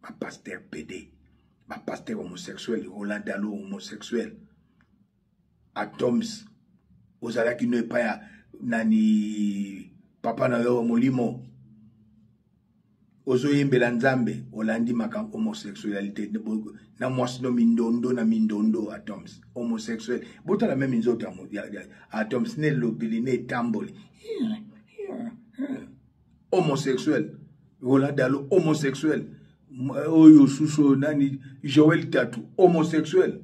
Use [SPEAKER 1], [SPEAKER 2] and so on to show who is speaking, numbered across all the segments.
[SPEAKER 1] Bapasteur PD, bapasteur homosexuel, Roland Dalo homosexuel, Atoms ozalaki no epai ya nani, papa na yo molimo ozoyembela Nzambe, olandi makambo homosexualité na mwasi no mindondo na mindondo. Atoms homosexuel, botala meme nzoto ya Atoms na elobeli na etamboli homosexuel. Roland Dalo homosexuel, oyo susu nani, Joel Tatu homosexuel,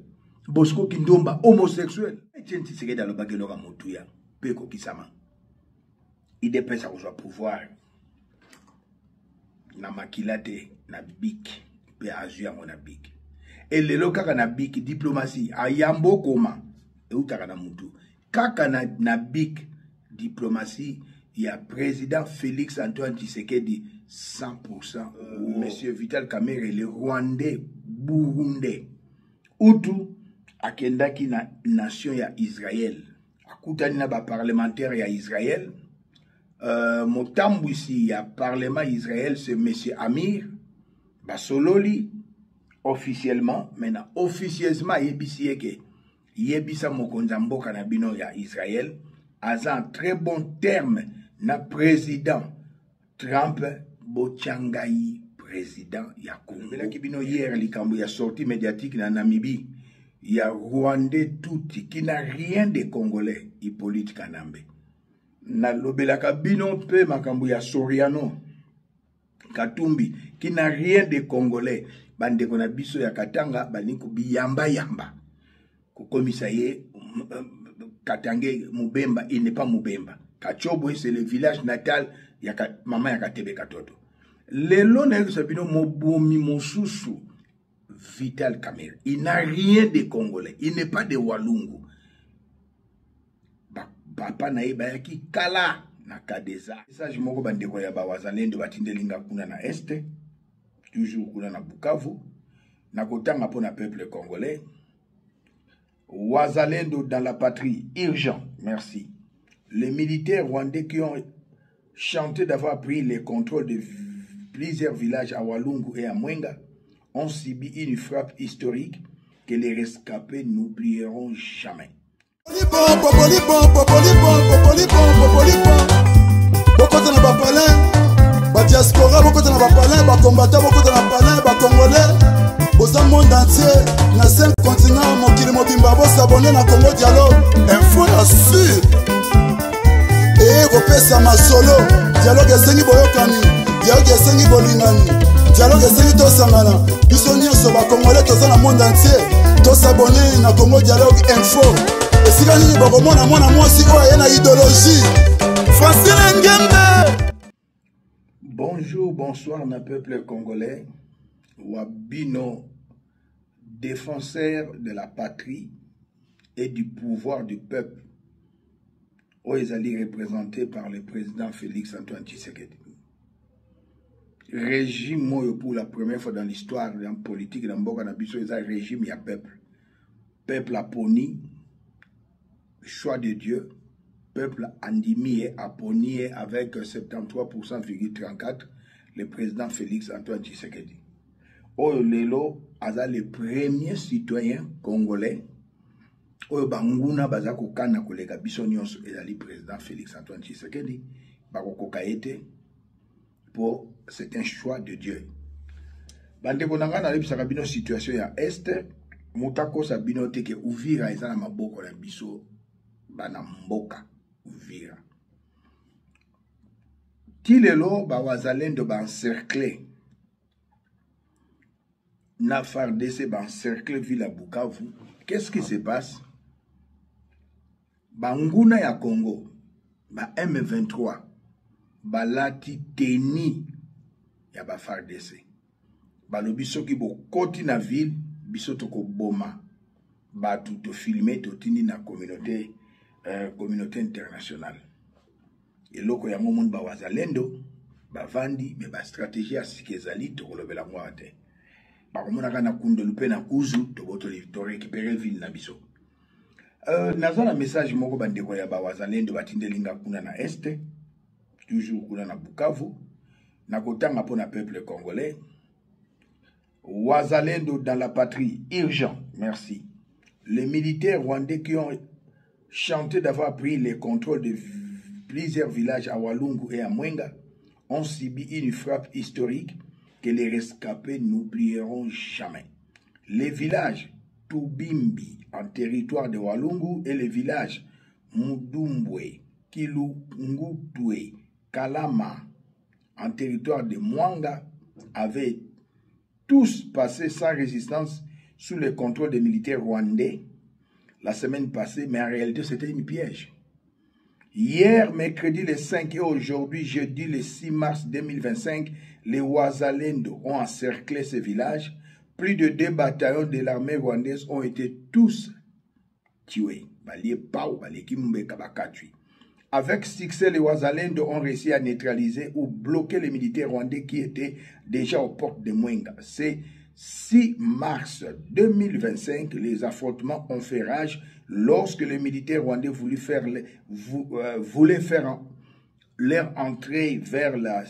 [SPEAKER 1] Bosco Kindomba homosexuel. Etienne Tshisekedi alobaki eloko ya motuya mpe ekokisama. UDPS akozwa pouvoir na makila te, na bic, mpe azwi yango na bic. Elelo kaka na bic, diplomatie ayambo okoma eutaka na mutu kaka na bic. Diplomatie ya président Félix Antoine Tshisekedi 100%. Monsieur Vital Kamerhe, le Rwandais burundais Hutu, akendaki na nation ya Israël, akutani na baparlementaire ya Israël. Motambwisi ya parlement Israël, c'est monsieur Amir. Basololi officiellement. Maintenant, officieusement, ayebisi ye ke yebisa mokonzi ya mboka na bino ya Israël aza en très bon terme na président Trump, botya ngai président ya Congo. Belaki bino hier likambo ya sortie médiatique na Namibie ya Rwandais Tutsi qui n'a rien de Congolais, Hippolyte Kanambe. Nalobelaka bino mpe makambo ya Soriano Katumbi qui n'a rien de Congolais. Bandeko na biso ya Katanga balingi kobiyambayamba kokomisa ye Katange Mubemba. Il n'est pas Mubemba. Kachobwe, c'est le village natal ya mama ya Katebe Katoto. Lelo nayebisa bino mobomi mosusu, Vital Kamerhe, il n'a rien de Congolais, il n'est pas de Walungu. Papa na ye bayaki kala na Kadeza. Message moko bandeko ya bawazalendo batindeli nga kuna na Este, toujours kuna na Bukavu, nakotanga mpo na peuple congolais. Wazalendo dans la patrie, urgent, merci. Les militaires rwandais qui ont chanté d'avoir pris le contrôle de plusieurs villages à Walungu et à Mwenga ont subi une frappe historique que les rescapés n'oublieront jamais.
[SPEAKER 2] Bokota na bapalin, badiaspora bokota na bapalin, bakombata bokota na palin, bacongolais boza monde entier na 5 continent, mokili mobimba, bosabone na Congo Dialogue Info ya sur eye kopesa masolo. Dialogue esengi boyokani, dialogue esengi bolingani, dialogue esengi tosangana biso nyonso bacongolais toza na monde entier. Tosabone na Congo Dialogue Info. Esika nini bokomona mwana mwasi oyo aye na idéologie Francine Ngembe?
[SPEAKER 1] Bonjour, bonsoir na peuple congolais. Wabino, défenseur de la patrie et du pouvoir du peuple, oyo ezali représenté par le président Félix Antoine Tshisekedi. Régime oyo, pour la première fois dans l'histoire ya politique na mboka na biso, eza régime ya peuple. Peuple aponi, choix de Dieu, peuple andimi ye, aponi ye avec 73,34, le président Félix Antoine Tshisekedi, oyo lelo aza le premier citoyen congolais oyo banguna baza kokana koleka biso nyonso, ezali président Félix Antoine Tshisekedi. Bakokoka ye te po c'est un choix de Dieu. Bandeko na ngai, nayebisaka bino situation ya Est. Moto akosa bino te ke Uvira eza na maboko na biso bana mboka. Uvira ti lelo bawazalendo baencercle na FARDC, baencercle ville ya Bukavu. Qu'est-ce qui se passe? Banguna ya Congo ba M23 balati tenue ya ba FARDC, balobi soki bokoti na ville, biso tokoboma bato, tofilme, totindi na communauté internationale. Eloko yango moni bawazalendo bavandi me bastratégie ya sika ezali, tokolobela yango awa te. Bakomonaka na Kundolu mpe na Kuzu, tobotoli, torécupere ville na biso. Naza na message moko bandeko ya bawazalendo batindeli nga kuna na Este, toujours kuna na Bukavu, nakotanga mpo na peuple congolais. Wazalendo dans la patrie, urgent, merci. Les militaires rwandais qui ont chanté d'avoir pris le contrôle de plusieurs villages à Walungu et à Mwenga ont subi une frappe historique que les rescapés n'oublieront jamais. Les villages Tubimbi en territoire de Walungu et les villages Mudumbwe, Kilungutwe, Kalama en territoire de Mwanga avaient tous passé sans résistance sous le contrôle des militaires rwandais la semaine passée, mais en réalité c'était une piège. Hier, mercredi le 5 et aujourd'hui, jeudi le 6 mars 2025, les Wazalendo ont encerclé ce village. Plus de deux bataillons de l'armée rwandaise ont été tous tués. Avec succès, les Wazalendo ont réussi à neutraliser ou bloquer les militaires rwandais qui étaient déjà aux portes de Mwenga. C'est 6 mars 2025, les affrontements ont fait rage lorsque les militaires rwandais voulaient faire, voulaient faire leur entrée vers la,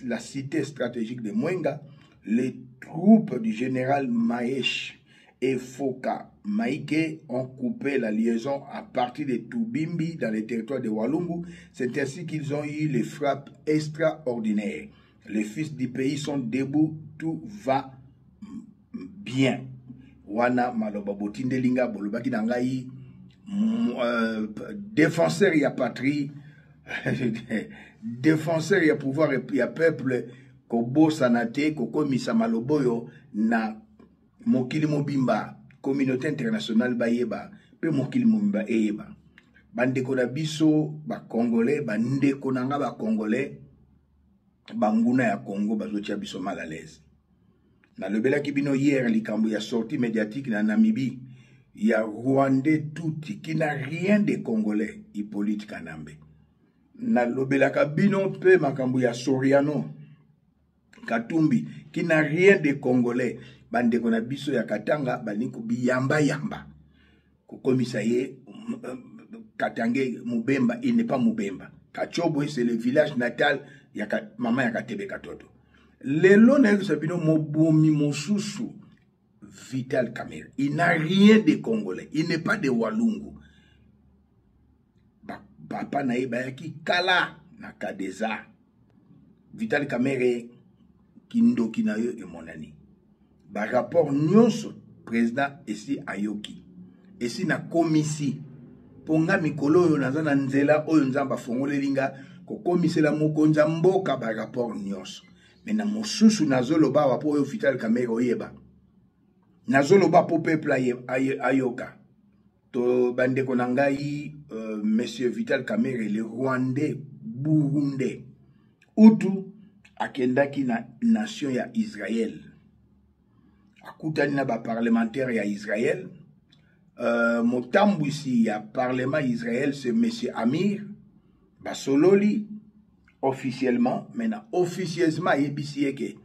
[SPEAKER 1] la cité stratégique de Mwenga. Les troupes du général Maesh et Foka Maike ont coupé la liaison à partir de Tubimbi dans le territoire de Walungu. C'est ainsi qu'ils ont eu les frappes extraordinaires. Les fils du pays sont debout, tout va bien. Wana maloba botindeli nga bolobaki na ngai défenseur ya patrie défenseur ya pouvoir ya peuple kobosana te kokomisa maloba oyo na mokili mobimba communauté internationale bayeba mpe mokili mobimba eyeba bandeko na biso bacongolais bandeko na nga bacongolais banguna ya congo bazotia biso mal à l'aise nalobelaki bino hier likambo ya sortie médiatique na namibie ya rwandais tuti qui n'a rien de congolais hippolyte kanambe nalobelaka bino mpe makambo ya soriano katumbi qui n'a rien de congolais bandeko na biso ya katanga balingi kobiyambayamba kokomisa ye katange mubemba il n'est pas mubemba kachobwe c'est le village natal ya ka, mama ya katebe katoto lelo nayebisa bino mobomi mosusu vital kamerhe il n'a rien de congolais il n'est pas de walungu papa na ye bayaki kala na kadeza vital kamerhe kindoki na yo emonani barapport nyonso président esi ayoki esi nakomisi mpo nga mikolo oyo naza na nzela oyo nzambe afongoleli nga kokomisela mokonzi ya mboka barapport nyonso me na mosusu nazoloba awa mpo oyo vital kamerhe oyeba nazoloba mpo peuple ayoka to bandeko na ngai monsieur vital kamerhe le rwandais burundais utu akendaki na nation ya israel akutani na baparlementaire ya israel motambwisi ya parlement israel c'est monsieur amir basololi officiellement mais na officieusement ayebisi ye ke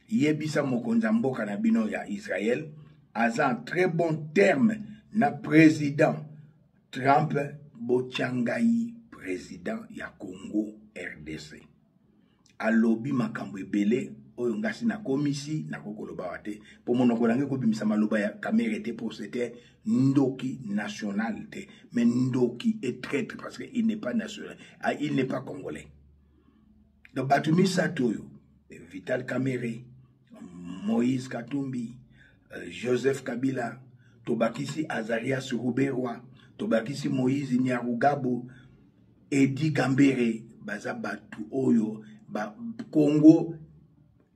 [SPEAKER 1] yebisa mokonzi ya mboka na bino ya israel aza en très bon terme na président trump botya ngai président ya congo rdc alobi makambo ebele oyo ngasi nakomisi nakoki koloba awa te mpo monoko na ngai ekobimisa maloba ya kamere te mpo c'était ndoki national te mais ndoki et traître parce que il n'est pas national ah, il n'est pas congolais donc bato misato oyo vital kamere moïse katumbi joseph kabila tobakisi azarias ruberwa tobakisi moïse nyarugabo edi gambere baza bato oyo ba congo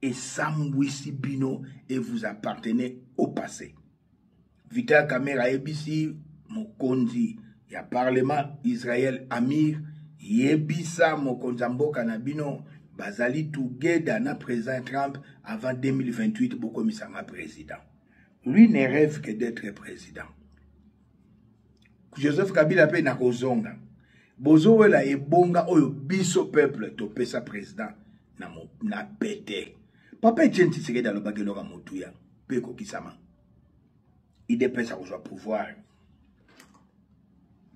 [SPEAKER 1] esambwisi bino et vous appartenez au passé vital kamerhe ayebisi mokonzi ya parlement israel amir yebisa mokonzi ya mboka na bino bazali together na président trump avant 2028 bokomisanga président lui ne rêve que d'être président joseph kabila mpe nakozonga bozowela ebonga oyo biso peuple topesa président na, na pete papa etienne tshisekedi alobaki eloko ya motuya mpe ekokisama idps akozwa pouvoir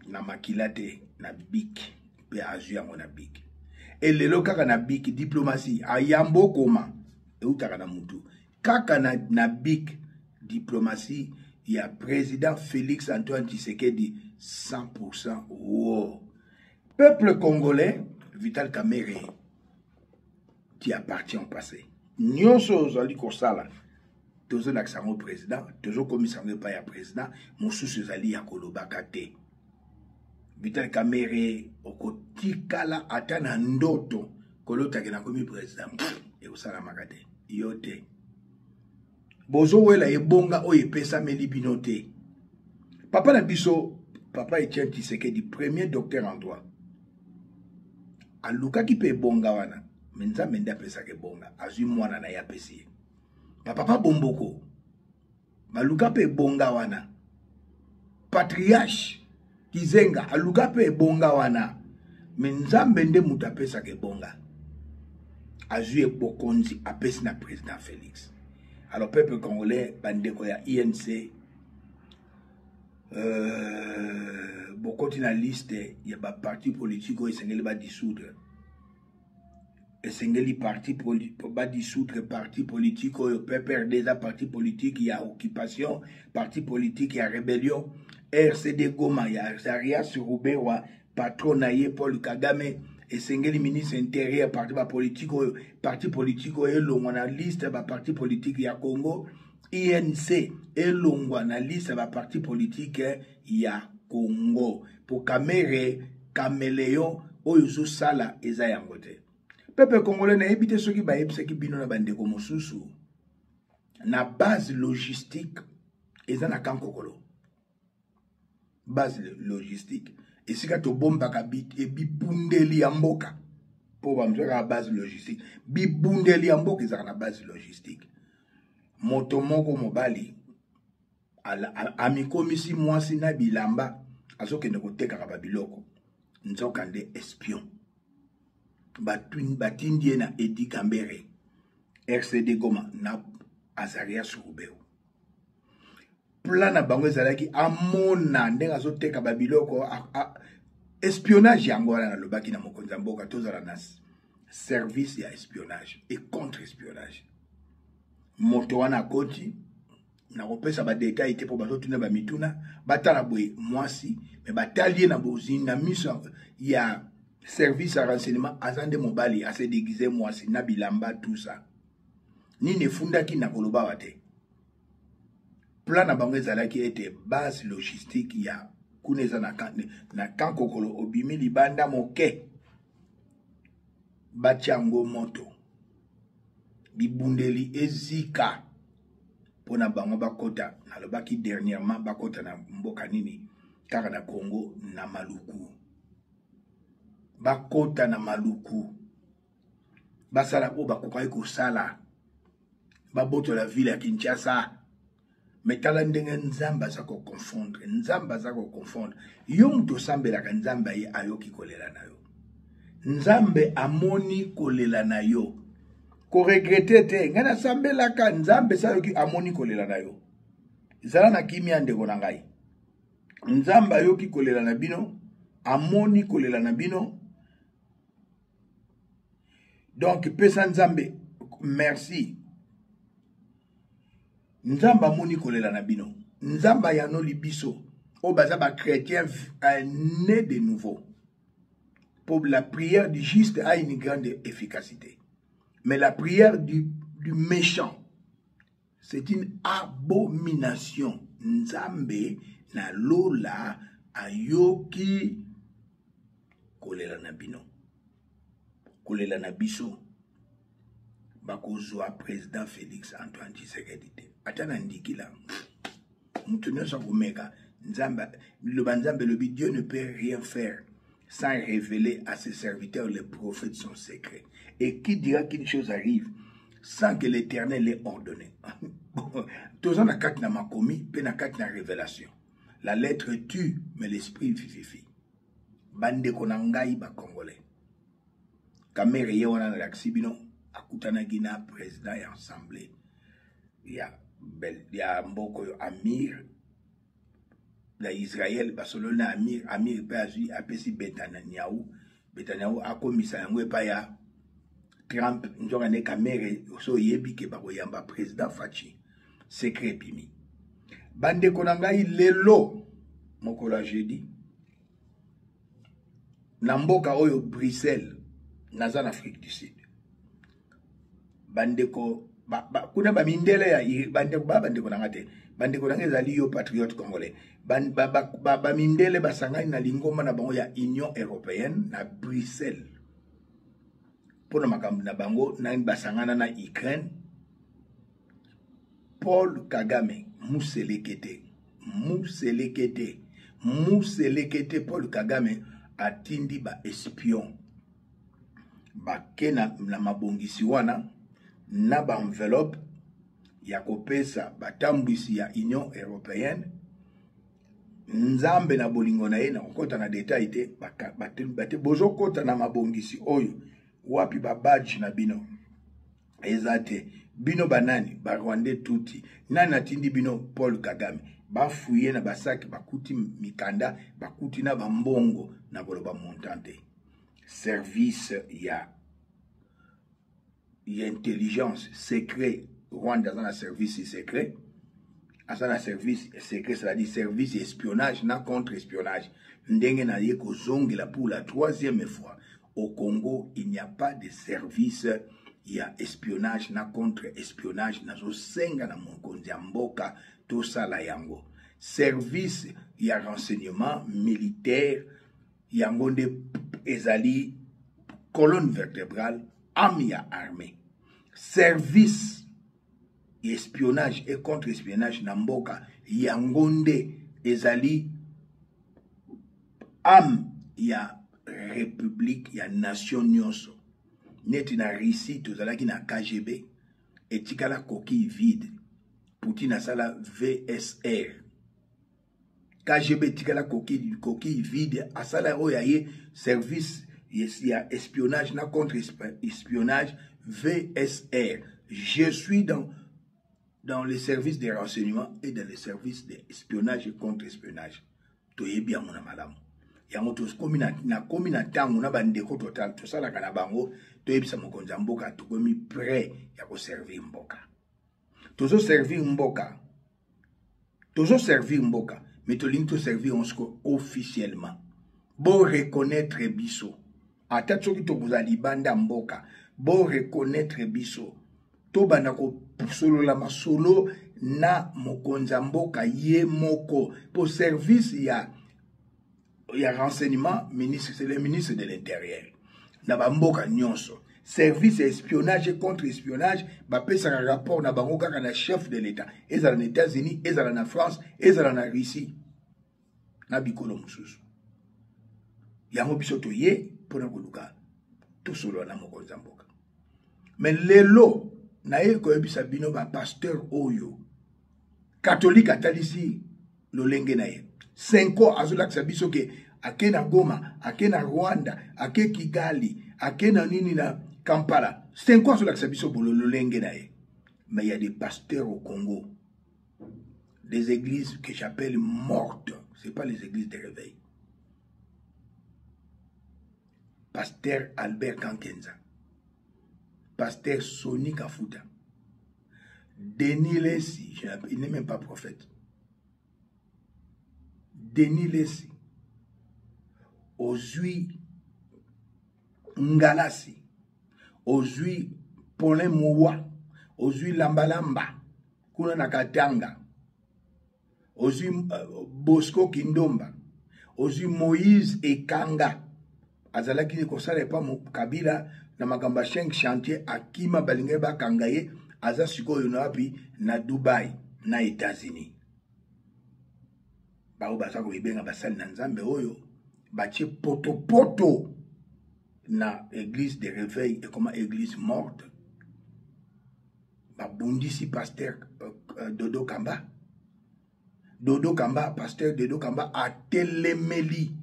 [SPEAKER 1] na makila te na bik mpe azwi yango na bik elelo kaka na bik diplomatie ayambo okoma eutaka na mutu Kaka na, na bic diplomatie ya président Félix Antoine Tshisekedi 100% wo. Peuple congolais, Vital Kamerhe, qui appartient au passé. Nyonso ozali kosala tozolakisa yango président, tozokomisa yango epai ya président, mosusu ezali ya kolobaka te. Vital Kamerhe okotikala ata na ndoto kolotake nakomi président, ekosalamaka te, yo te. Bozowela ebonga oyo epesameli bino te. Papa na biso, papa Etienne Tshisekedi, premier docteur en droit, alukaki mpe ebonga wana, me Nzambe nde apesaka ebonga, azwi mwana na ye apesi ye. Bapapa Bomboko baluka mpe ebonga wana, patriarche Kizenga aluka mpe ebonga wana, me Nzambe nde moto apesaka ebonga, azwi bokonzi apesi na président Félix. Alors peuple congolais, bandeko ya INC, bokoti na liste ya ba parti politique oyo esengeli ba dissoudre. Esengeli parti ba dissoudre parti politique oyo PPRD eza parti politique ya occupation, parti politique ya rébellion. RCD Goma ya Azarias Ruberwa, patron na ye Paul Kagame, esengeli ministre intérieur parti ba politique oyo, parti politique oyo elongwa na liste ya ba parti politique ya Congo. INC elongwa na liste ya ba parti politique ya Congo. Po Kamerhe caméléon oyo ozosala eza yango te. Peuple congolais, nayebi te soki bayebisaki bino na bandeko mosusu na base logistique eza na Kankokolo. Base logistique esika tobombaka bibundeli ya mboka, po bamzwaka base logistique, bibundeli ya mboka ezalaka na base logistique. Moto moko mobali amikomisi mwasi na bilamba, azokende kotekaka ba biloko, nzoka nde espion. Batindi ye na Edi Gambere, RCD Goma na Azarias Ruberwa. Plan na bango ezalaki amona ndenge azoteka ba biloko, espionnage yango wana nalobaki na mokonzi ya mboka, tozala na service ya espionnage et contre espionnage. Moto wana akoti, nakopesa ba détail te po bazotuna ba mituna, batala boye mwasi, me batali ye na bozi na miso ya service ya renseignement, aza nde mobali, ase déguisé mwasi na bilamba tout ça. Nini efundaki na koloba wa te. Plan na bango ezalaki ete base logistique ya kuna eza na Kankokolo, obimi libanda moke, batia yango moto, bibundeli ezika mpona bango bakota. Nalobaki dernièrement bakota na mboka nini kaka na Congo, na Maluku, bakota na Maluku, basala oyo bakokaki kosala, babotola ville ya Kinshasa. Me tala ndenge Nzambe aza koconfondre, Nzambe aza koconfondre yo. Moto osambelaka Nzambe aye ayoki kolela na yo, Nzambe amoni kolela na yo, koregrete te. Ngai nasambelaka Nzambe sayoki, amoni kolela na yo. Zala na kimia ndeko na ngai, Nzambe ayoki kolela na bino, amoni kolela na bino. Donc pesa Nzambe merci. Nzambe amoni kolela na bino, Nzambe ayanoli biso oyo baza ba chrétien né de nouveau. Pour la prière du juste a une grande efficacité, mais la prière du méchant c'est une abomination. Nzambe na lola ayoki kolela na bino, kolela na biso. Bakozwa président Félix Antoine Tshisekedi te, ata na ndikila mutu nyonso akomeka. Nzambe loba, Nzambe lobi, Dieu ne peut rien faire sans révéler à ses serviteurs les prophètes son secret. Et qui dira qu'une chose arrive sans que l'Éternel l'ait ordonné? Toza na kati na makomi pe na kati na révélation. La lettre tue, mais l'esprit vivifie. Bandeko na ngai ba Congolais, Kamerhe ye wana nalakisi bino akutanaki na président ya assemblée ya mboka oyo Amir na Israël, basololi na Amir, Amir pe azwi apesi Netanyahu, Netanyahu akomisa yango epai ya Trump nzoka nde Kamere so oyebi ke bakoyamba président Fatshi secret ebimi. Bandeko na ngai lelo mokolo ya jeudi na mboka oyo Bruxelles naza na Afrique du Sud bandeko ba, ba, kuna bamindele ya bandeko ba bandeko na nga te bandeko na nga ezali yo patriote congolais bamindele ba, ba, ba, ba basangani na lingomba na bango ya Union européenne na Bruxelles mpo na makambo na bango nani basangana na Ukraine Paul Kagame muselekete muselekete muselekete Paul Kagame atindi ba espion bake na, na mabongisi wana na ba enveloppe ya kopesa batambwisi ya Union européenne nzambe na bolingo na ye nakokɔta na detail te bate bozokɔta na mabongisi oyo wapi babadge na bino eza te bino banani barwandais tuti nani atindi bino paul kagame bafuye na basaki bakuti mikanda bakuti na bambongo na koloba montant te service ya ya intelligence secret rwanda aza na service secret aza na service secret c'est-à-dire service espionnage na contre espionnage ndenge na ye kozongela pour la troisième fois au congo il n'y a pas de service ya espionnage na contre espionnage nazosenga na mokonzi ya mboka tosala yango service ya renseignement militaire yango nde ezali colonne vertébrale âme ya armée service espionnage et contre espionnage na mboka yango nde ezali âme ya république ya nation nyonso neti na russie tozalaki na kgb etikala coquille vide poutine asala vsr KGB etikala coquille, coquille vide asala oyo ya ye service ya espionnage na contre espionnage VSR je suis dans dans les services de renseignement et dans les services d'espionnage et contre espionnage toyebi yango na malamu yango tokomi nakomi na ntango na bandeko tosalaka na bango toyebisa mokonzi ya mboka tokomi prêt ya koservir mboka tozoservir mboka tozo servir mboka mais tolingi toservir yango sikoyo officiellement bo reconnaître biso ata soki tokozala libanda mboka bo reconnaître biso tobanda kosolola masolo na mokonzi ya mboka ye moko mpo service ya ya renseignement ministre c'est le ministre de l'intérieur na bamboka nyonso service ya espionnage et contre espionnage bapesaka rapport na bango kaka na chef de l'état ezala na états-unis ezala na france ezala na russie na bikolo mosusu yango biso toye mpona koluka tosolola na mokonzi ya mboka me lelo naye koyebisa bino bapasteur oyo katolike atalisi lolenge na ye senko azolakisa biso ke ake na goma ake na rwanda ake kigali ake na nini na kampala senko azolakisa biso bolo lolenge na ye mais il y a des pasteurs au congo des églises que j'appelle mortes c'est pas les églises de réveil pasteur albert kankenza pasteur soni kafuta Denis Lessi, il n'est même pas prophète. Denis Lessi, ozui Ngalasi, ozui Paulin Mouwa, ozui Lambalamba, kuna na Katanga, ozui euh, Bosco Kindomba, ozui Moïse Ekanga, azalaki kosala epa Kabila na makambo ya 5 chantier akima balingaki bakanga ye aza sikoyo na wapi na Dubai na États-Unis baoyo baza komibenga basali na Nzambe oyo batie potopoto na église de réveil ekoma église morte babundisi pasteur euh, euh, Dodo Kamba Dodo Kamba pasteur Dodo Kamba atelemeli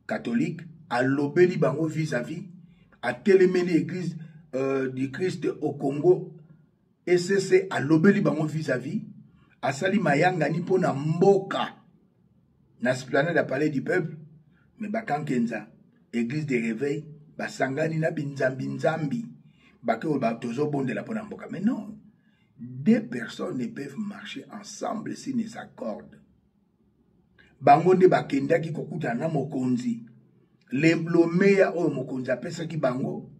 [SPEAKER 1] catholique alobeli bango vis-à-vis atelemeli église euh, du Christ au Congo ECC alobeli bango vis-à-vis asali mayangani mpo na mboka na esplanade ya palais du peuple me bakankenza église de réveil basangani na binzambi nzambi Bake oyo tozobondela mpo na mboka. Mais non, deux personnes ne peuvent marcher ensemble s'ils ne s'accordent. Bango nde bakendaki kokutana na mokonzi lomeya oyo mokonzi apesaki bango.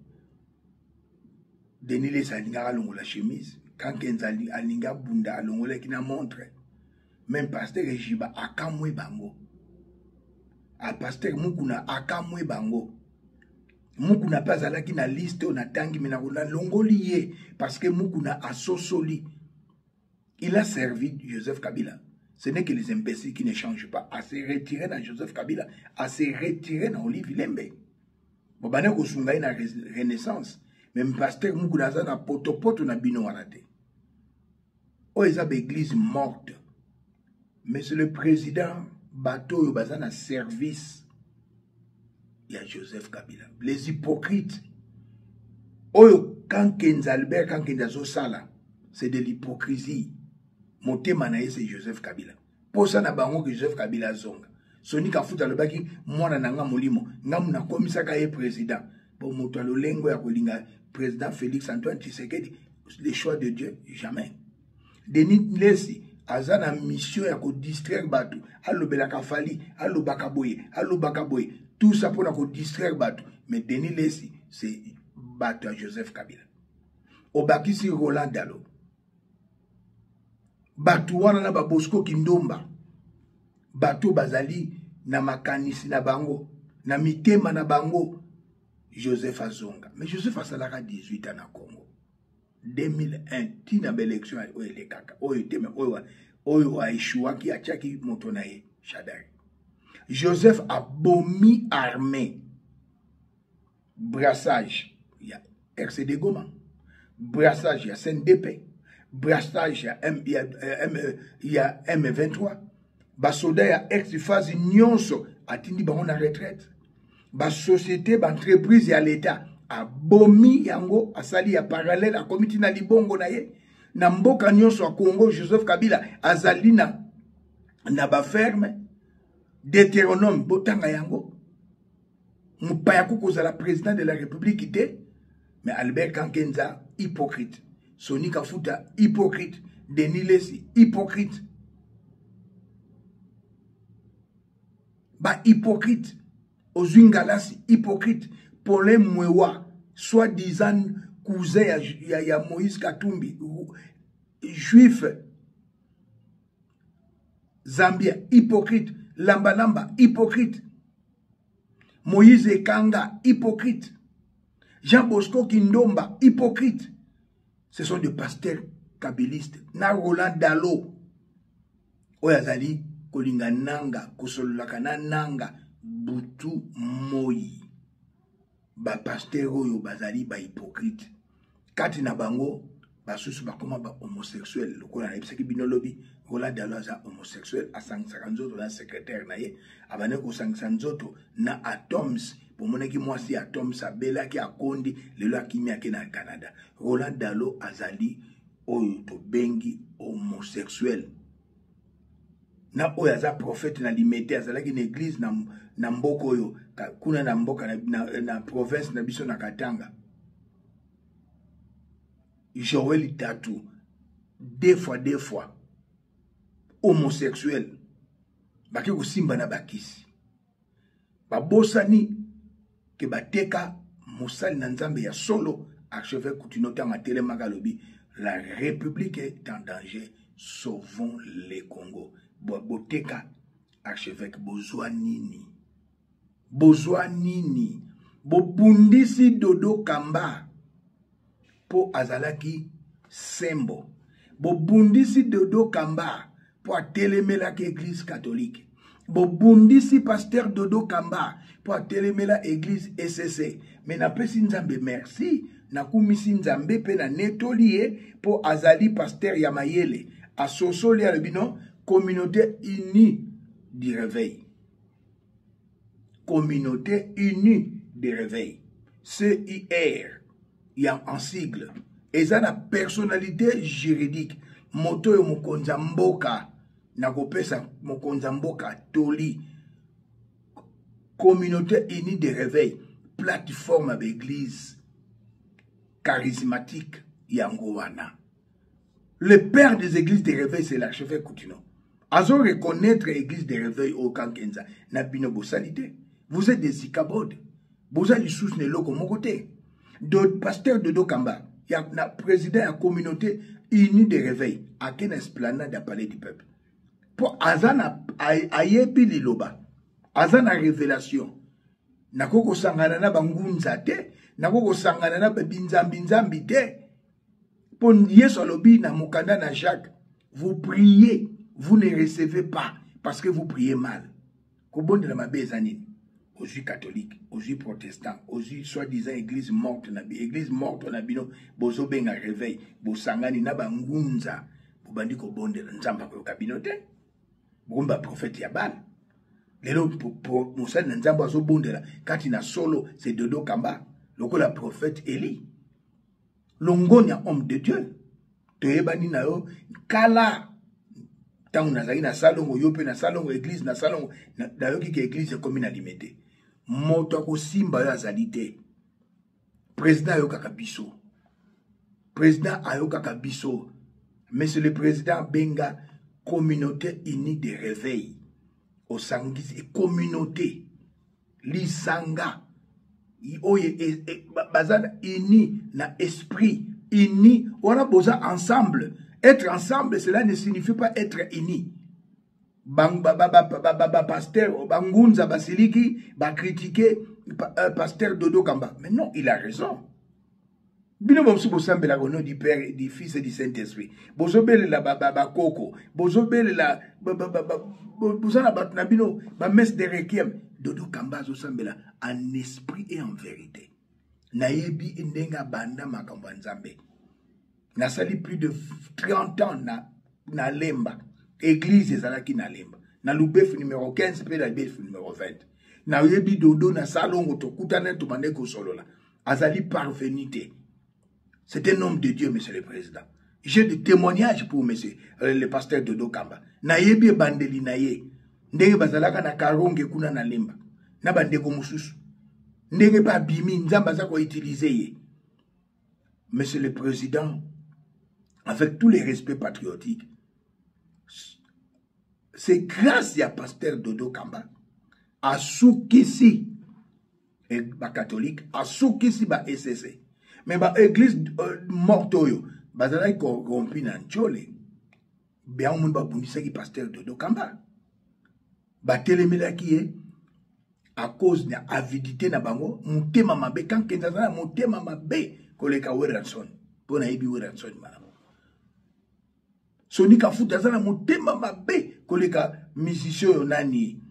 [SPEAKER 1] Denis Lessie alingaka alongola chemise, Kankenza alingi abunda, alongolaki na montre. Même pasteur Ejiba akamwe bango, a pasteur Mukuna akamwe bango. Mukuna mpe azalaki na liste oyo natangi, me nalongoli ye parce que Mukuna asosoli. Il a servi Joseph Kabila. Ce n'est que les imbéciles qui ne changent pas. A se retirer dans Joseph Kabila, a se retirer dans Olive Lembe. Bobane kosunga ye na Renaissance. Mais pasteur Mukuna aza na potopoto na bino wana te. Oyo eza ba église morte. Monsieur le président, bato oyo baza na service ya Joseph Kabila. Les hypocrites. Oyo Kankenza, Albert Kankenza azosala, c'est de l'hypocrisie. Motema na ye c'est Joseph Kabila. Posa na bango que Joseph Kabila azonga. Soni Kafuta alobaki mwana na nga molimo, nga nakomisaka ye président. Bon, moto ya lolengo ya kolinga président Félix Antoine Tshisekedi, le choix de Dieu, jamais. Denis Lessie aza na mission ya kodistraire bato, alobelaka Fally, alobaka boye, alobaka boye, tout ça mpona kodistraire bato. Mais Denis Lessie, c'est bato ya Joseph Kabila. Obakisi Roland Dalo, bato wana na babosco Kindomba, bato bazali na makanisi na bango, na mitema na bango, Joseph azonga. Mais Joseph asalaka 18 ans na Congo. 2001 tina ba élection oyo elekaka oyo te, mais oyo oyo aeshuaki, atiaki moto na ye Shadary. Joseph abomi armée, brassage ya RCD Goma, brassage ya CNDP, brassage ya M, ya, M, ya M23, basoda ya ex-phase nyonso atindi bango na retraite. Basociété, baentreprise ya l'État abomi yango, asali ya parallèle, akomi ntina libongo na ye na mboka nyonso ya Congo. Joseph Kabila azali na baferme. Deutéronome, botanga yango. Mopaya kokozala président de la République te. Mais Albert Kankenza, hypocrite. Soni Kafuta, hypocrite. Denis Lessie, hypocrite. Ba hypocrite. Ozwi Ngalasi, hypocrite. Paulin Mwewa, soi-disant cousin ya Moïse Katumbi, juif Zambia, hypocrite. Lamba Lamba, hypocrite. Moïse Ekanga, hypocrite. Jean Bosco Kindomba, hypocrite. Ce sont des pasteurs kabilistes. Na Roland Dalo, oyo azali kolinga nanga, kosololaka na nanga butu moi. Ba pasteur oyo bazali ba hypocrite. Kati na bango basusu bakoma ba homosexuel, lokola nayebisaki bino lobi, Roland Dalo aza homosexuel, asangisaka nzoto na secrétaire na ye, abandaki kosangisa nzoto na Atoms. Bomonaki mwasi ya Atoms abelaki, akondi, lelo akimi ake na Canada. Roland Dalo azali oyo tobengi homosexuel. Na oyo aza prophète na Limete, azalaki na église na mboka oyo, kuna na mboka na province na biso na Katanga. Joël Tatou, deux fois, deux fois homosexuel, bake kosimba na bakisi. Babosani ke bateka mosali na Nzambe ya solo, archevêque Kutino, ntango atelemaka alobi la République est en danger, sauvons le Congo. Boteka archevêque, bozwa nini? Bozwa nini? Bobundisi Dodo Kamba po azalaki sembo. Bobundisi Dodo Kamba po atelemelaki église catholique. Bobundisi pasteur Dodo Kamba po atelemela église ECC. Mais napesi Nzambe merci, nakumisi Nzambe pe na netoli ye po azali pasteur ya mayele. Asosoli alobi non, communauté unie du réveil. Communauté unie du réveil, CIR ya en sigle, eza na personnalité juridique. Moto oyo mokonzi ya mboka, na kopesa mokonzi ya mboka toli, communauté unie de réveil, plateforme ya baeglise. Charismatique yango wana. Le père des églises de réveil, c'est l'archevêque Kutino. Azo reconnaître église de réveil au Kankenza na bino bosali te. Vous êtes des ikabodes. Boza lisusu na eloko moko te. Do pasteur Dodo Kamba ya na président ya communauté unie de réveil ake na esplanade ya palais du peuple. Po aza na ayebi liloba. Aza na révélation. Nakoki kosangana na bangunza te, nakoki kosangana na binzambi nzambi te. Mpo Yesu alobi na mokanda na Jacques, vous priez, vous ne recevez pas parce que vous priez mal. Kobondela mabe eza nini? Ozwi catholique, ozwi protestant, ozwi soi-disant église morte na église morte na bino, bozobenga réveil, bosangani na bangunza, bobandi kobondela, Nzambe akoyoka bino te. Bokomi ba prophète ya Baal. Lelo mosali na Nzambe azobondela kati na solo, c'est Dodo Kamba, lokola prophète Élie. Longonya homme de Dieu, toyebani na yo kala ntango nazalaki na salongo, yo mpe na salongo, église na salongo, nayoki ke église ekomi na limete. Moto akosimba yo azali te. Président ayokaka biso. Président ayokaka biso. Monsieur le président benga communauté unie de réveil. Osangisi communauté lisanga oyo baza uni na esprit uni wana boza ensemble. Être ensemble, cela ne signifie pas être uni. Ba pasteur bangunza basiliki ba critiquer pasteur Dodo Kamba, mais non, il a raison. Bino bomosusu bosambelaka au nom du Père, du Fils et du Saint-Esprit. Bozobelela bakoko, bozobelela boza na bato na bino ba messe de requiem. Dodo Kamba azosambela en esprit et en vérité. Nayebi ndenge abanda makambo ya Nzambe. Nasali plus de 30 ans na Lemba. Église ezalaki na Lemba. Na Lubefu numéro 15 pe na Lubefu numéro 20. Nayebi Dodo na Salongo tokutana tobande kosolola. Azali parvenu te. C'est un homme de Dieu, monsieur le président. J'ai des témoignages pour monsieur le pasteur Dodo Kamba. Nayebi ebandeli na ye. Ndenge bazalaka na Karonge kuna na Lemba. Na bandeko mosusu. Ndenge ba bimi Nzambe aza ko utiliser ye. Monsieur le président, avec tous les respects patriotiques, c'est grâce à pasteur Dodo Kamba asukisi ba catholique, asukisi ba ECC. Mais ba église morte oyo bazalaki corrompu na Nchole. Bien omoni babundisaki pasteur Dodo Kamba. Batelemelaki ye à cause de avidité na bango, motema mabe. Kankenza aza na motema mabe koleka Werrason. Mpo nayebi Werrason malamu. Sony Kafuta aza na motema mabe koleka musicien oyo nani,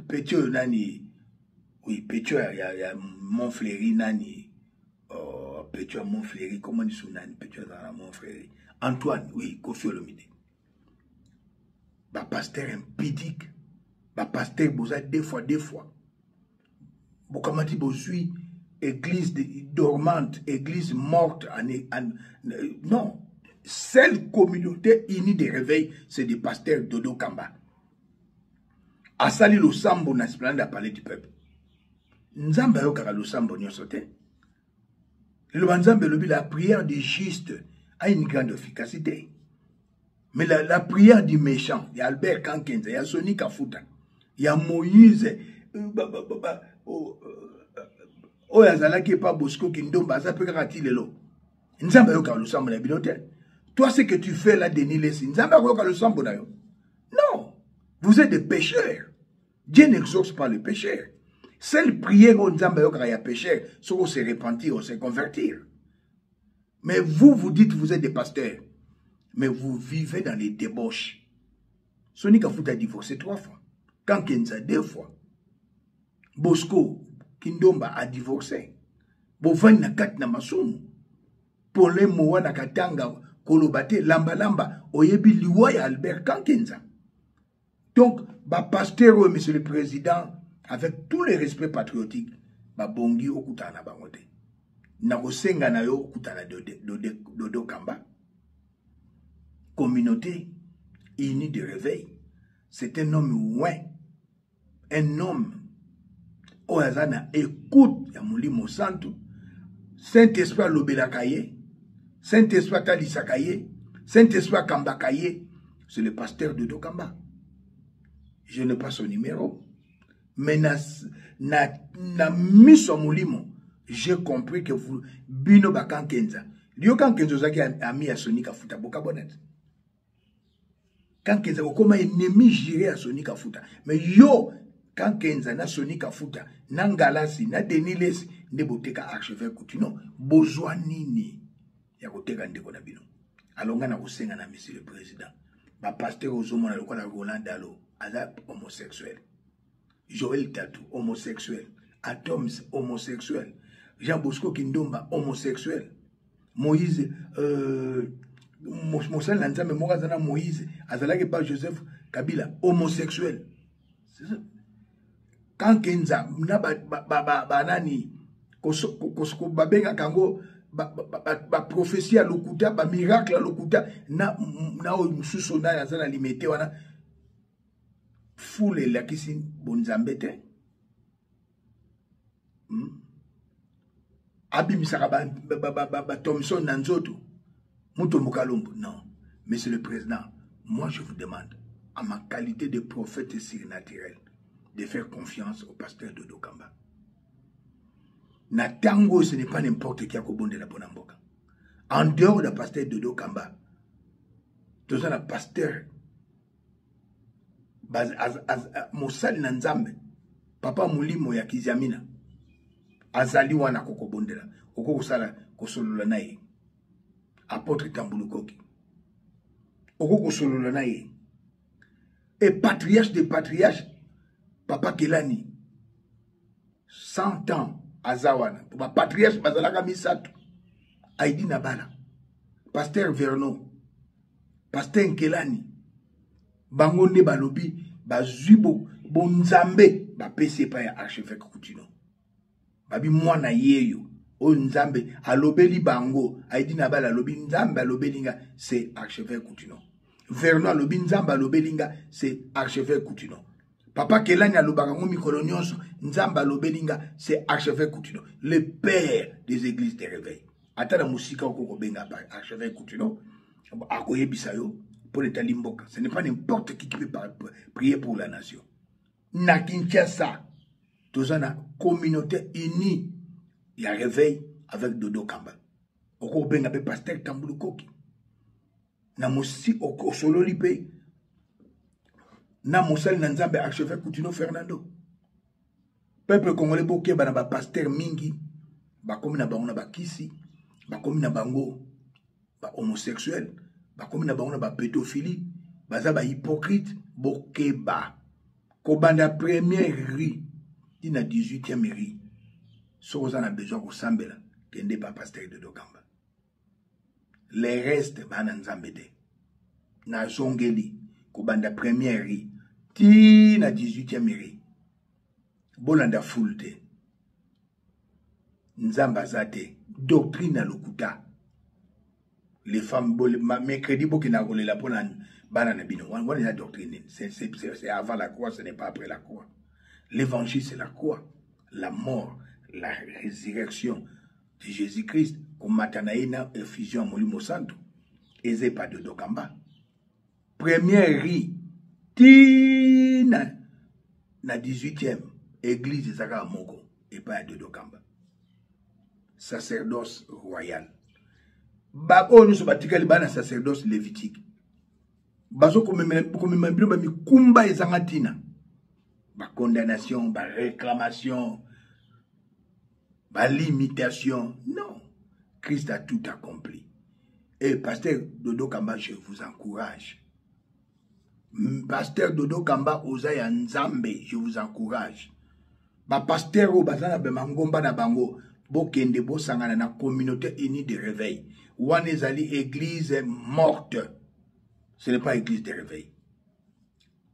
[SPEAKER 1] petit oyo nani, oui, petit oyo ya Montfleury nani, petit ya Montfleury, comment dit nani, petit oyo azala na Montfleury, Antoine, oui, Koffi Olomide. Ba pasteur impudique, ba pasteur boza deux fois, deux fois. Bokamati bozui église dormante, église morte, non. Seule communauté unie de réveil, c'est des pasteurs Dodo Kamba. Asali losambo na esplanade ya palais du peuple. Nzambe ayokaka losambo nyonso te. Liloba Nzambe elobi la prière du juste a une grande efficacité. Mais la prière du méchant, il y a Albert Kankenza, il y a Sony Kafuta, il y a Moïse, oyo azalaki epa Bosco Kindomba, aza pe kaka ti lelo. Nzambe ayoka losambo na bino te. Toi, ce que tu fais là, Denis Lessie, Nzambe ayoka losambo na yo. Non, vous êtes des pécheurs. Dieu n'exauce pas le pécheur. Seule prière oyo Nzambe ayokaka ya pécheur, soko se repentir, se convertir. Mais vous, vous dites vous êtes des pasteurs. Mais vous vivez dans les débauches. Sony Kafuta a divorcé 3 fois. Kankenza 2 fois. Bosco Kindomba a divorcé. Bovani na kati na masumu. Paulin Mowa na Katanga kolobate lamba lamba oyebi liwa ya Albert Kankenza. Donc ba pasteur oyo, monsieur le président, avec tous les respects patriotiques, ba bongi okutana na bango te. Na kosenga na yo okutana Dodo Kamba. Communauté unie de réveil, c'est un homme ouin, un homme oyo aza na écoute ya Molimo Santu, Saint Esprit alobelaka ye, Saint Esprit atalisaka ye, Saint Esprit akambaka ye, c'est le pasteur Dodo Kamba. Je n'ai pas son numéro, mais na, na, na miso ya molimo, j'ai compris que vous, bino bakankenza. Yo kankenza ozalaki ami ya Sony Kafuta, bokabwana te. Kankenza okoma ennemi juré ya Sony Kafuta. Mais yo Kankenza na Sony Kafuta na Ngalasi na Denis Lesi nde boteka archevêque Kutino bozwa nini ya koteka ndeko na bino? Alors nga na kosenga na monsieur le président, ba pasteur ozomona lokola Roland Dalo aza homosexuel, Joël Tatu homosexuel, Atoms homosexuel, Jean Bosco Kindomba homosexuel, Moïse mosali na Nzambe moko aza na Moïse azalaki pa Joseph Kabila homosexuel. Kankenza na banani babengaka yango baprofesie ya lokuta, bamiracle ya lokuta na oyo mosusu nani aza na limete wana. Foule elakisi bonzambe te. Abimisaka ba Thomson na nzoto Mutombo Kalombo. Non, monsieur le président, moi je vous demande, à ma qualité de prophète surnaturel, de faire confiance au pasteur Dodo Kamba. Na tango, ce n'est pas n'importe qui akobondela mpona mboka. En dehors de pasteur Dodo Kamba, toza na pasteur mosali na Nzambe, papa molimo ya Kiziamina azali wana, kokobondela, okoki kosala kosolola na ye. Apôtre Tambulukoki, okoki kosolola na ye. E patriarche de patriarche, papa Kelani, 100 ans, aza wana. Po bapatriarche bazalaka misato: Aidi na bala, pasteur Verno, pasteur Nkelani. Bango nde balobi bazwi bonzambe, bapesi epai ya archevêque Kutino. Babi mwana yeyo oyo Nzambe alobeli bango. Aidi na bala alobi Nzambe alobeli nga, c'est archevêque Kutino. Verno alobi Nzambe alobeli nga, c'est archevêque Kutino. Papa Kelani alobaka ngo mikolo nyonso, Nzambe alobeli nga, c'est archevêque Kutino, le père des églises de réveil. Ata na mosika, oko kobenga archevêque Kutino, akoyebisa yo mpo na etali mboka. Ce n'est pas n'importe qui qui peut prier pour la nation. Na Kinshasa, toza na communauté unie ya réveil avec Dodo Kamba. Okobenga mpe pasteur Tambulukoki na mosi, osololi mpe na mosali na Nzambe archevêque Kutino Fernando. Peuple congolais, bokeba na bapasteur mingi bakomi na bango na bakisi, bakomi na bango bahomosexuel, bakomi na bango na bapédophilie, baza bahypocrite. Bokeba. Kobanda première rue ti na 18e rue, soki oza na besoin kosambela, kende pa pasteur Dodo Kamba. Le reste baa na Nzambe te. Nazongeli: kobanda première rue ti na 18e rue, bolanda foule te. Nzambe aza te, doctrine ya lokuta. Les femmes, mercredi bokendaka kolela mpona bana na bino, wana eza doctrine nini? C'est avant la croix, ce n'est pas après la croix. L'évangile, c'est la croix, la mort, la résurrection de Jésus-Christ, komata na ye na effusion ya Molimo Santo. Eza epa Dodo Kamba, première rue ti na 18e. Église eza kaka moko, epai ya Dodo Kamba, sacerdoce royal. Baoyo nyonso batikali bana sacerdoce lévitique, bazokomema bino bamikumba ezanga ntina, bacondamnation, baréclamation, balimitation. Non, Christ a tout accompli. Et pasteur Dodo Kamba, je vous encourage. Pasteur Dodo Kamba, oza ya Nzambe, je vous encourage. Bapasteur oyo baza na bamangomba na bango, bokende bosangana na communauté unie de réveil. Wana ezali église morte, ce n'est pas église de réveil.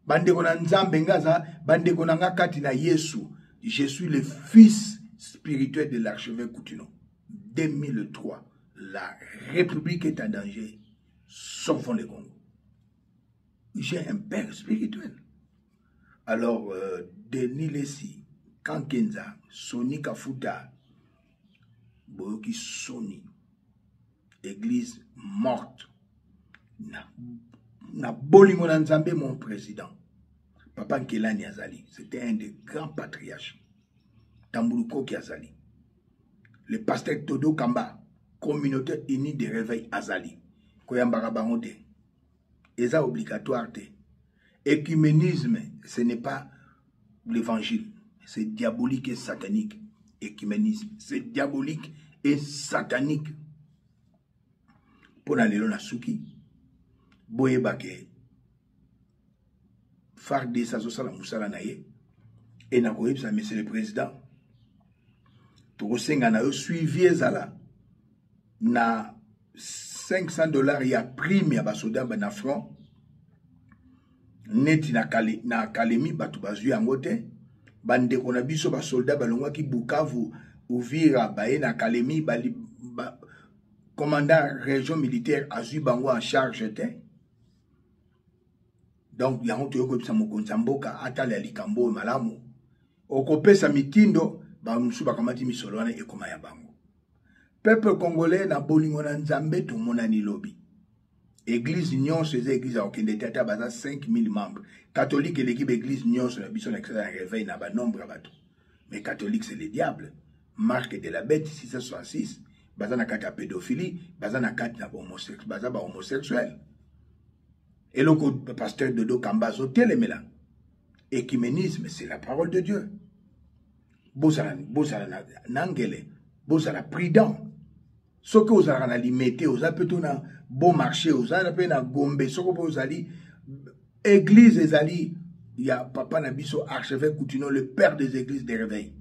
[SPEAKER 1] Bandeko na Nzambe, nga aza bandeko na nga kati na Yesu, je suis le fils spirituel de l'archevêque Kutino. 2003, la République est en danger, sauvons le Congo. J'ai un père spirituel. Alors Denis Lesi, Kankenza, Sony Kafuta. Boyoki soni. Église morte. Na, na bolingo na Nzambe mon président. Papa Nkelani azali, c'était un des grands patriarches. Tambulu Koki azali. Le pasteur Todo Kamba, communauté unie de réveil azali. Koyambaka bango te. Eza obligatoire te. Écuménisme, ce n'est pas l'évangile. C'est diabolique et satanique. Écuménisme, c'est diabolique et satanique. Mpo na lelo na suki, boyeba ke FARDC azosala mosala na ye e nakoyebisa monsieur le président tokosenga na yo suivi ezala na 500 dollars ya prime ya basoda na front neti na, kale, na Kalemi bato bazwi yango te. Bandeko na biso basoldat balongwaki Bukavu, Uvira, baye na Kalemi, bali, ba, commandant région militaire azwi bango en charge te. Donc yango toyei koyebisa mokonzi ya mboka atala ya likambo oyo malamu. Okopesa mitindo, bamosusu bakamati misolo wana ekoma ya bango. Peuple congolais, na bolingo na Nzambe, tomonani lobi. Église nyonso eza église ya kokende te, ata baza 5000 membres. Catholique eleki baéglise nyonso na biso na kisasa ya réveil na banombre ya bato, mais catholique, c'est le diable, marque de la bête 666. Baza na kati ya pédophilie, baza na kati na baza bahomosexuel. Eloko pasteur Dodo Kamba azotelemela, écuménisme, c'est la parole de Dieu. Bozala, bozala na, na ngele, bozala prudent. Soki ozalaka na Limete, oza mpe to na Bon Marché, oza mpe na Gombe, soki mpe ozali, église ezali ya papa na biso archevêque Kutino, le père des églises de réveil,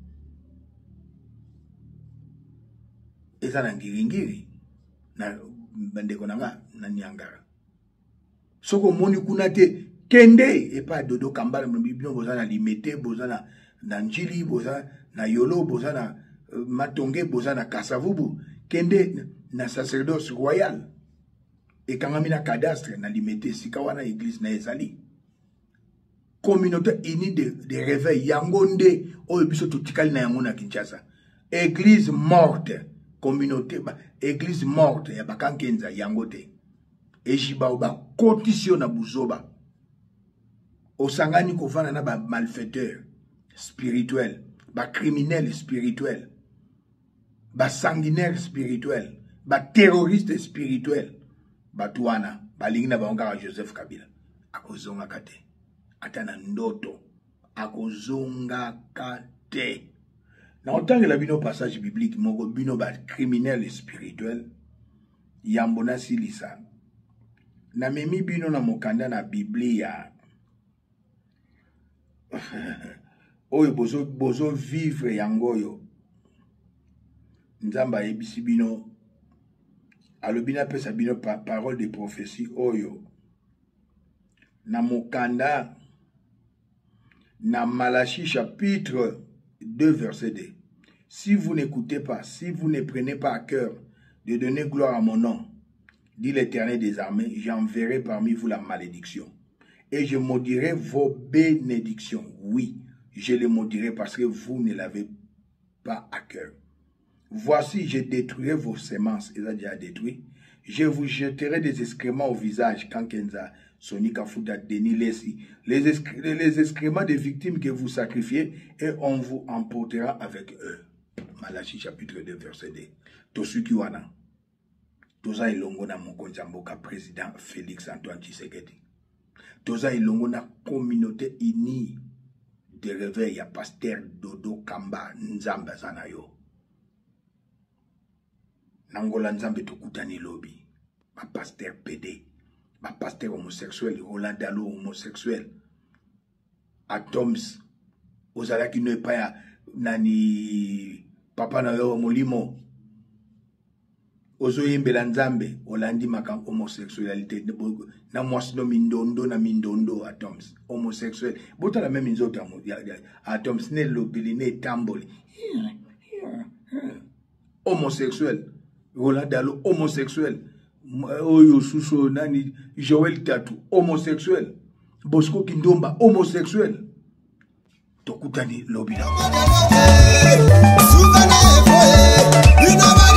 [SPEAKER 1] eza na Ngiringiri na bandeko na nga na Niangara. Soki omoni kuna te, kende epai ya Dodo Kambala. Bino boza na Limete, boza na Njili, boza na Yolo, boza na Matonge, boza na Kasavubu, kende na sacerdoce royal ekangami na cadastre na Limete, esika wana église na ezali communauté unie de réveil. Yango nde oyo biso totikali na yango na Kinshasa. Église morte, communauté ba, église morte ya bakankenza, yango te. Ejibao bakotisi yo na buzoba, osangani kovanda na bamalfaiteur spirituel, bacriminel spirituel, basanguinaire spirituel, baterroriste spirituel. Bato wana balingi na bango kaka Joseph Kabila. Akozongaka te, ata na ndoto akozongaka te. Naotangela bino passage biblique moko, bino bacriminel spirituel. Yambo nasilisa, namemi bino na mokanda na Biblia oyo bozo vivre yango oyo Nzambe ayebisi bino, alobi napesa bino pa, parole de prophétie oyo na mokanda na Malachie chapitre 2 verset 2: "Si vous n'écoutez pas, si vous ne prenez pas à cœur de donner gloire à mon nom, dit l'Éternel des armées, j'enverrai parmi vous la malédiction et je maudirai vos bénédictions. Oui, je les maudirai parce que vous ne l'avez pas à cœur. Voici, je détruirai vos semences." Eza déjà détruit. "Je vous jeterai des excréments au visage." Kankenza, Sony Kafuta, Denis Lessi. Les excréments des victimes que vous sacrifiez, et on vous emportera avec eux." Malachie chapitre 2, verset 2. Tosuki wana. Toza elongo na mokonzi ya mboka, président Félix Antoine Tshisekedi. Toza elongo na communauté unie de réveil ya pasteur Dodo Kamba. Nzambe aza na yo na ngola Nzambe. Tokutani lobi. Bapasteur PD, bapasteur homosexuel, Roland Dalo homosexuel, Atoms ozalaki no epai ya nani? Papa na yo molimo ozoyembela Nzambe, olandi makambo homosexualité na mwasi no, mindondo na mindondo. Atoms homosexuel, botala meme nzoto ya Atoms na elobeli na etamboli homosexuel. Roland Dalo homosexuel, oyo susu nani, Joel Tatu homosexuel, Bosco Kindomba homosexuel. Tokutani lobi na
[SPEAKER 2] suka na efoye bino.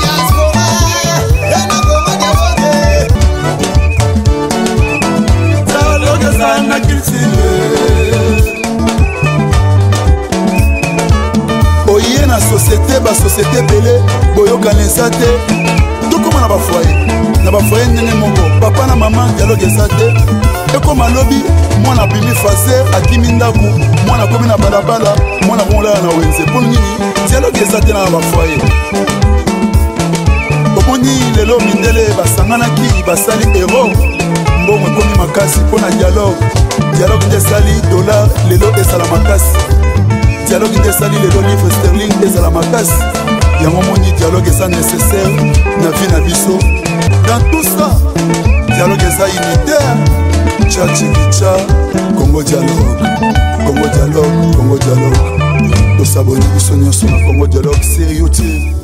[SPEAKER 2] na culture. Oye na société, basociété ebele boyokana eza te. Tokóma na bafoye, na bafoye ndenge moko, papa na mama dialogue eza te. Ekóma lobi mwana abimi fase, akimi ndako, mwana akomi na balabala, mwana akomolala na wenze. Mpo nini dialogue eza te na bafoye? Omoni lelo mindele basanganaki, basali euro, mbongo ekomi makasi mpo na dialogue. Dialogue nde esali dollar lelo ezala makasi, dialogue nde esali lelo livre sterling ezala makasi. Yango moni dialogue eza nécessaire na vie na biso. Dans tout ça, dialogue eza unitaire. Tcha tchikicha, Congo dialogue, Congo dialogue, Congo dialogue. Tosaboni biso nyonso na Congo dialogue sur YouTube.